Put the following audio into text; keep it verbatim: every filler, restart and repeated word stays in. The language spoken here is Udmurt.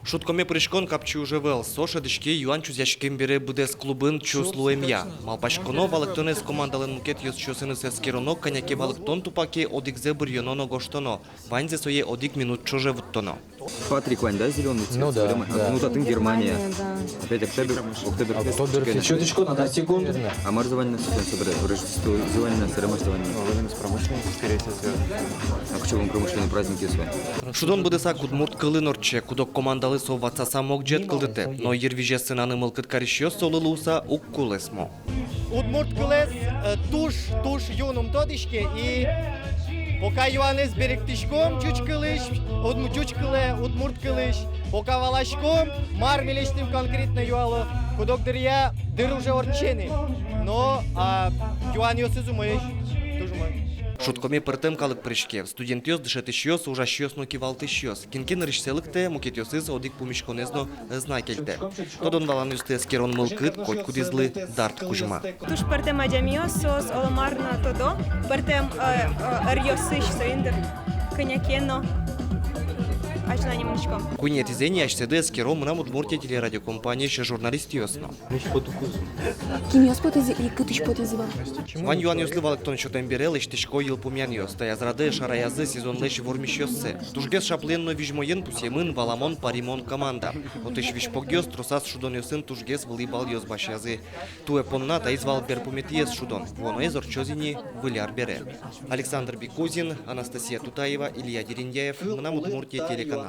Шудкоме пыриськон капчи уж ӧвӧл, со шӧдӥське юан чузъяськем бере быдэс клубын чус луэмъя. Малпаськоно, валэктонэз командалэн мукет ёзчиосыныз эскероно, кӧня ке валэктон тупа ке, одӥгзэ быръёно но гожтоно. Ваньзэ сое одӥг минут ӵоже вуттоно. Патрик вань, да, зелёный цвет? Ну да, да. Ну, татын Германия. Германия, да. Опять Октобер-, Октоберфест. Октоберфест. Чуточку, на десять секунд. А мар зэ вань на, собере, Рождество зэ вань на, собере, мар зэ вань на? Ну, именно с промышленностью, скорее всего, связано. А кыӵе вал промышленный праздник, если? Шудон быдэсак удмурт кылын ортче. Куд-ог командалы со ватсаса могӟет кылдытэ. Но йырвизьэ сценаны мылкыд карисьёс солы луыса уг кулэсмо. Удмурт кылэз, э, туж, туж юн ум тодӥське, и пока юанэз берыктӥськом ӟуч кылысь, удму-, ӟуч кылэ, удмурт кылысь, пока валаськом, мар милесьтым конкретно юало, куд-ог дыръя дыр уже ортче ни. Но, а, юанъёсыз умоесь, туж умой. Шудкоме пӧртэм калык пыриське: студентъёс, дышетӥсьёс, ужасьёс но кивалтӥсьёс. Кин ке нырысьсэ лыктэ, мукетъёсыз одӥг пумиськонэз но ӧз на кельтэ. Тодон-валанъёсты эскерон мылкыд котькудӥзлы дарт кузьма. Туж пӧртэм адямиос, соос оло мар но тодо, пӧртэм, э, э, ӧръёсысь, соин дыр кӧня ке но азьлане мынӥськом. Куинетӥзэ ини асьсэды эскеро «Мынам Удмуртие» телерадиокомпаниысь журналистъёс но. Кинъёс потӥзы и кытысь потӥзы вал? Вань юанъёслы валэктон сётэм бере лэсьтӥсько йылпумъянъёс. Таяз радэ шараязы сезонлэсь вормисьёссэ. Тужгес шаплыен но визьмоен пусъемын, валамон, паримон команда. Отысь визьпогъёс тросаз шудонъёсын тужгес вылӥ балъёс басьязы. Туэ понна таиз вал берпуметӥез шудон. Вуоноез ортчоз ини Выль ар бере. Александр Бекузин, Анастасия Тутаева, Илья Дерендяев, «Мынам Удмуртие» телеканал.